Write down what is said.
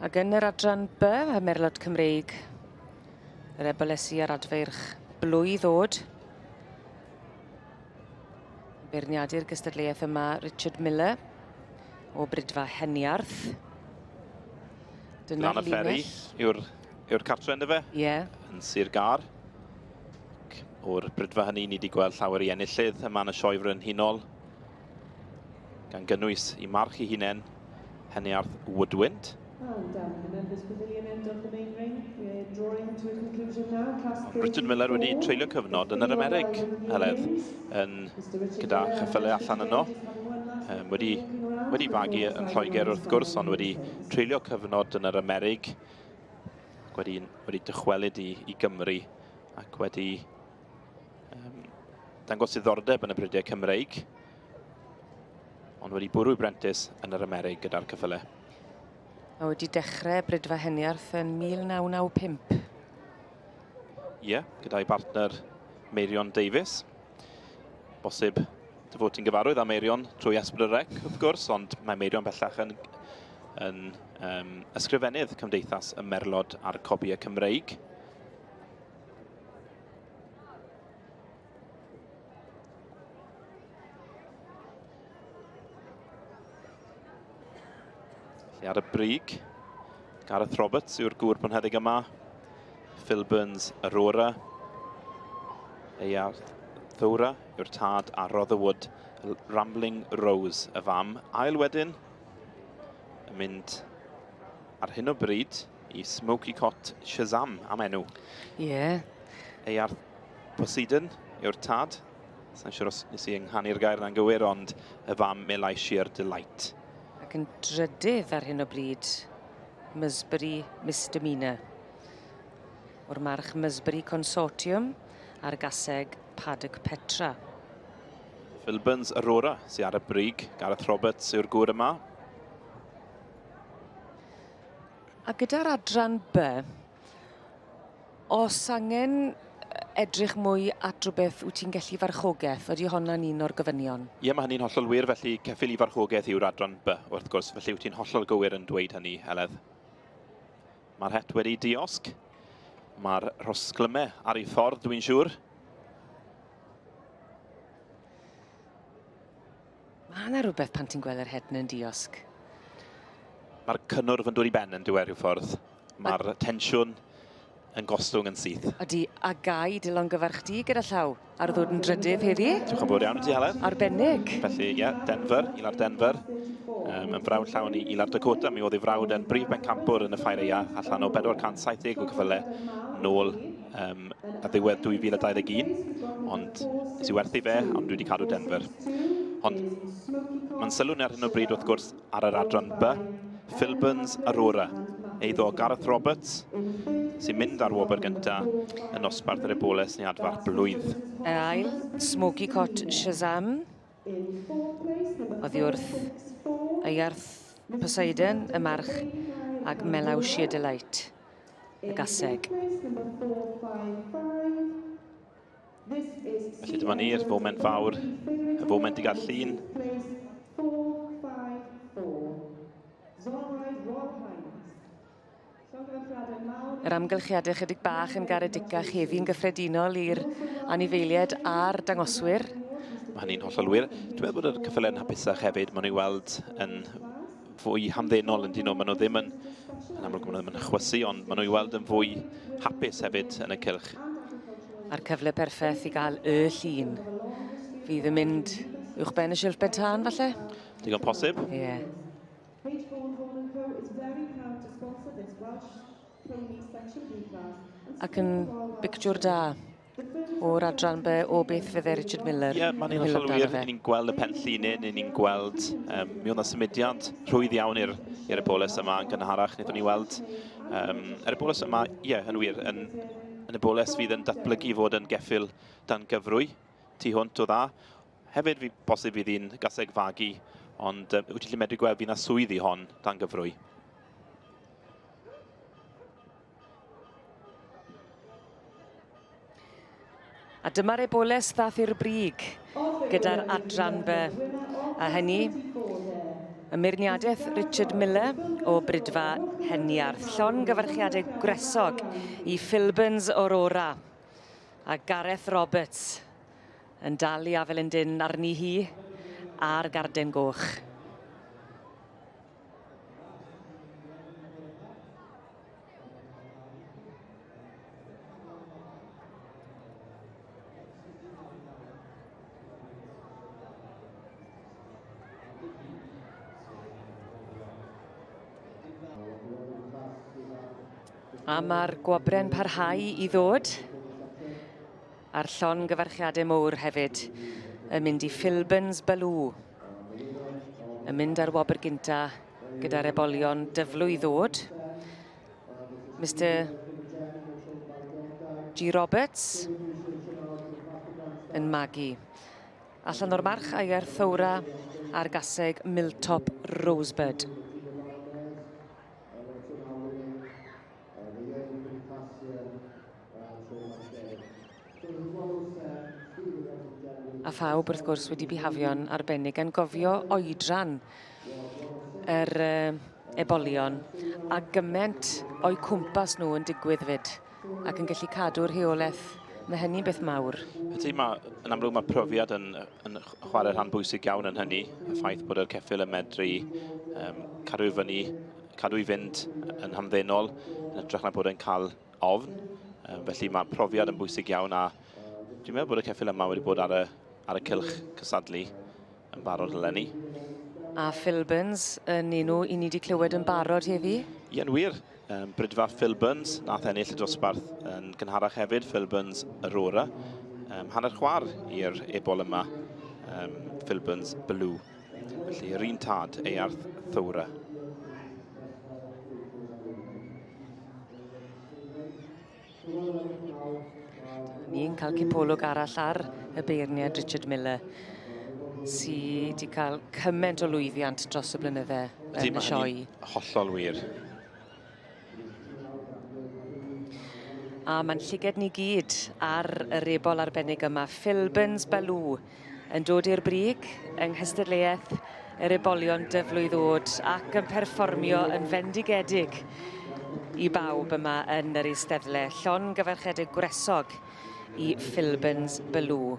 Ac yn yr adran B, y Merlod Cymreig, yr Ebolesi a'r Adfeirch blwydd ddod. Beirniadu'r gystadleuaeth yma Richard Miller o Bridfa Heniarth. Dyna'r Lan y Fferi yw'r yw'r cartre ynddo fe? Ie. Yeah. Yn Sir Gâr. O'r Bridfa hynny ni wedi gweld llawer i enillydd yma yn y Sioe Frenhinol. Gan gynnwys i march i hunain Heniarth Woodwind. Richard Miller wedi treulio cyfnod yn yr Amerig, Heledd, yn gyda cheffylau allan yno. Um, wedi, wedi fagu yn Lloegr wrth gwrs, ond wedi treulio cyfnod yn yr Amerig, ac wedi, wedi dychwelyd i, i Gymru ac wedi um, dangos diddordeb yn y bridiau Cymreig, ond wedi bwrw i brentis yn yr Amerig gyda'r cyffyle. Mae wedi dechrau Brydfa Heniarth yn 1995. Ie, yeah, gyda'i bartner Meirion Davies. Bosib dy fod ti'n gyfarwydd â Meirion trwy S4C, wrth gwrs, ond mae Meirion bellach yn, yn um, ysgrifennydd Cymdeithas y Merlod a'r Cobiau Cymreig. Felly ar y brig, Gareth Roberts yw'r gŵr bonheddig yma. Phil Burns Aurora. Eiarth Thora yw'r tad a Rotherwood Rambling Rose y fam. Ail wedyn yn mynd ar hyn o bryd i Smoky Cot Shazam am enw. Ie. Yeah. Eiarth Poseidon yw'r tad. Sa'n siŵr os nes i ynghanu'r gair yna'n gywir, ond y fam Melai Sheer Delight. Ac yn drydydd ar hyn o bryd, Musbury Misdemeanor. O'r march Musbury Consortium a'r gaseg Paddock Petra. Phil Burns Aurora sy'n ar y brig. Gareth Roberts yw'r gŵr yma. A gyda'r adran B, Os angen edrych mwy at rhywbeth wyt ti'n gallu farchogaeth, ydy honna'n un o'r gofynion? Ie, mae hynny'n hollol wir, felly ceffyl i farchogaeth yw'r adran B, wrth gwrs, felly wyt ti'n hollol gywir yn dweud hynny, Heledd. Mae'r het wedi diosg. Mae'r rhosglymau ar ei ffordd, dwi'n siŵr. Mae yna rhywbeth pan ti'n gweld yr het yn diosg. Mae'r cynnwrf yn dod i ben yn diwedd rhyw ffordd. Mae'r tensiwn yn gostwng yn syth. Ydy, a gai dy longyfarch di gyda llaw ar ddod yn drydydd heddi? Diolch yn fawr iawn i ti, Heledd. Arbennig. Felly, ie, yeah, Denver, Ilar Denver. Um, yn frawd llawn i Ilar Dakota. Mi oedd ei frawd yn brif bencampwr yn y ffair eia allan o 470 o cyffyle nôl um, a ddiwedd 2021. Ond nes i werthu fe, ond dwi wedi cadw Denver. Ond mae'n sylw ni ar hyn o bryd wrth gwrs Ar yr adran B, Phil Burns Aurora, eiddo Gareth Roberts, sy'n mynd ar wobr gyntaf yn nosbarth yr Eboles neu adfarch blwydd. Yr ail, Smoky Cot Shazam, oddi wrth Eiarth Poseidon, y march, ac Melaw Sheer Delight, y gaseg. Felly dyma ni'r foment fawr, y foment i gael llun. Yr amgylchiadau chydig bach yn garedicach heddi'n gyffredinol i'r anifeiliaid a'r dangoswyr. Mae hynny'n hollol wir. Dwi'n meddwl bod yr cyffylau'n hapusach hefyd. Maen nhw i weld yn fwy hamddenol yn dyn nhw. Maen nhw ddim yn, yn amlwg maen nhw ddim yn chwysu, ond maen nhw i weld yn fwy hapus hefyd yn y cylch. A'r cyfle perffaith i gael y llun. Fydd yn mynd uwch ben y silff ben tân, falle? Digon posib. Ie. Yeah. Ac yn bictiwr da o'r adran be, o beth fydde Richard Miller. Ie, yeah, mae'n un hollol wir. Ni'n gweld y pen llinyn, ni'n gweld, um, mi oedd yna symudiad rhwydd iawn i'r i'r eboles yma yn gynharach, wnaethon ni weld. Um, yr eboles yma, ie, yeah, yn wir, yn, yn eboles fydd yn datblygu fod yn geffyl dan gyfrwy, tu hwnt o dda. Hefyd, fi bosib fydd hi'n gaseg fagu, ond um, wyt ti'n medru gweld fydd yna swydd i hon dan gyfrwy. A dyma'r eboles ddath i'r brig gyda'r adran be. A hynny Y meirniadaeth Richard Miller o Brydfa Heniarth. Llongyfarchiadau gwresog i Philbins Aurora a Gareth Roberts yn dal i afael yn dynn arni hi a'r garden goch. A mae'r gwobre'n parhau i ddod. A'r llongyfarchiadau mowr hefyd yn mynd i Philbins Baloo. Yn mynd ar wobr gynta gyda'r ebolion dyflwy ddod. Mister G Roberts yn magu. Allan o'r march aer Thowra a'r gaseg Milltop Rosebud. A phawb wrth gwrs wedi bihafio'n arbennig gan gofio oedran yr uh, ebolion a gymaint o'u cwmpas nhw yn digwydd fyd ac yn gallu cadw'r rheolaeth. Mae hynny'n beth mawr. Ydy, mae, yn amlwg mae profiad yn, yn chwarae rhan bwysig iawn yn hynny. Y ffaith bod yr ceffyl yn medru um, cadw i fyny, cadw i fynd yn hamddenol, yn hytrach na bod yn cael ofn. Um, felly mae profiad yn bwysig iawn a dwi'n meddwl bod y ceffyl yma wedi bod ar y, ar y cylch cysadlu yn barod eleni. A Phil Burns yn enw i ni wedi clywed yn barod heddi. Ie, yn wir. Um, Brydfa Phil Burns, nath ennill y dosbarth yn gynharach hefyd, Phil Burns Aurora. Um, hanner chwar i'r ebol yma, um, Phil Burns Blue. Felly, yr un tad, Earth Thowra. Ni'n cael cipolwg arall ar y beirniad Richard Miller sydd wedi cael cymaint o lwyddiant dros y blynydde yn y sioe. Hollol wir. A mae'n llyged ni gyd ar yr ebol arbennig yma, Philbins Baloo, yn dod i'r brig yng nghystadleuaeth yr ebolion dyflwydd oed ac yn perfformio yn fendigedig i bawb yma yn yr eisteddle. Llongyfarchiadau gwresog i Philbins Baloo.